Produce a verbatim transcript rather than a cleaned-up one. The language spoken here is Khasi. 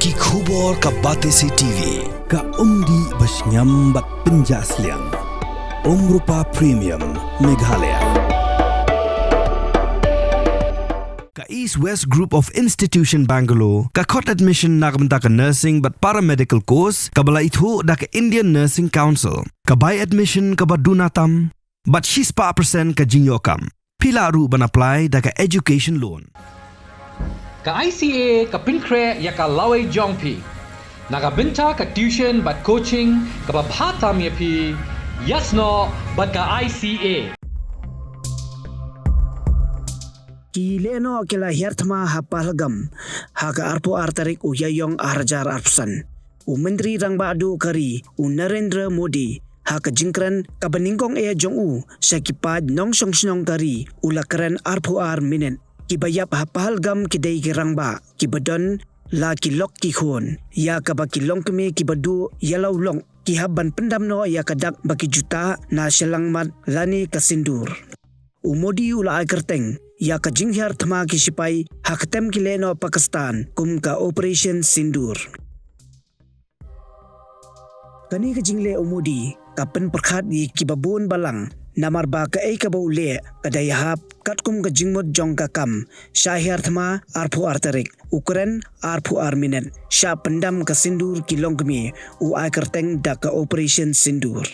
Ki khubor ka Batesi T V, ka umdih ba shngiam bad pynjah sliang. Umrupa Premium, Meghalaya. Ka East West Group of Institution Bangalore, ka khot admission na ka bynta ka nursing bad paramedical course, kaba la ithuh da ka Indian Nursing Council, ka bai admission kaba duna tam, bad shispah percent ka jingïoh kam. Phi lah ruh ban apply da ka education loan. Ka I C A ka pynkhreh ïa ka lawei jong phi na ka bynta ka tuition bad coaching kaba bha tam ïa phi, ïasnoh bad ka I C A. Ki lehnoh ki la hiar thma ha Pahalgam ha ka arphew ar tarik u Ïaïong ar hajar arphew san. U Myntri Rangbah Duh ka ri, u Narendra Modi, ha ka jingkren kaba nyngkong eh jong u sha ki paid nongshong shnong ka ri, u la kren arphew ar minit. Kiba ïap ha Pahalgam ki dei ki rangbah kiba don la ki lok ki khun, ïa kaba ki longkmie kiba duh ïa la u lok ki hap ban pyndam noh ïa ka dak ba ki ju tah na shyllangmat lane ka sindur. U Modi u la ai kyrteng ïa ka jinghiar thma ki shipai ha ka tem ki lehnoh Pakistan kum ka Operation Sindoor. Kane ka jingleh u Modi ka pynpyrkhat ïa kiba bun balang, namar ba kaei kaba u leh ka dei hap katkum ka jingmut jong ka kam. Shah hiar thma arphew ar tarik, u kren arphew ar minit, shah pyndam ka sindur ki longkmie, u ai kyrteng da ka Operation Sindoor.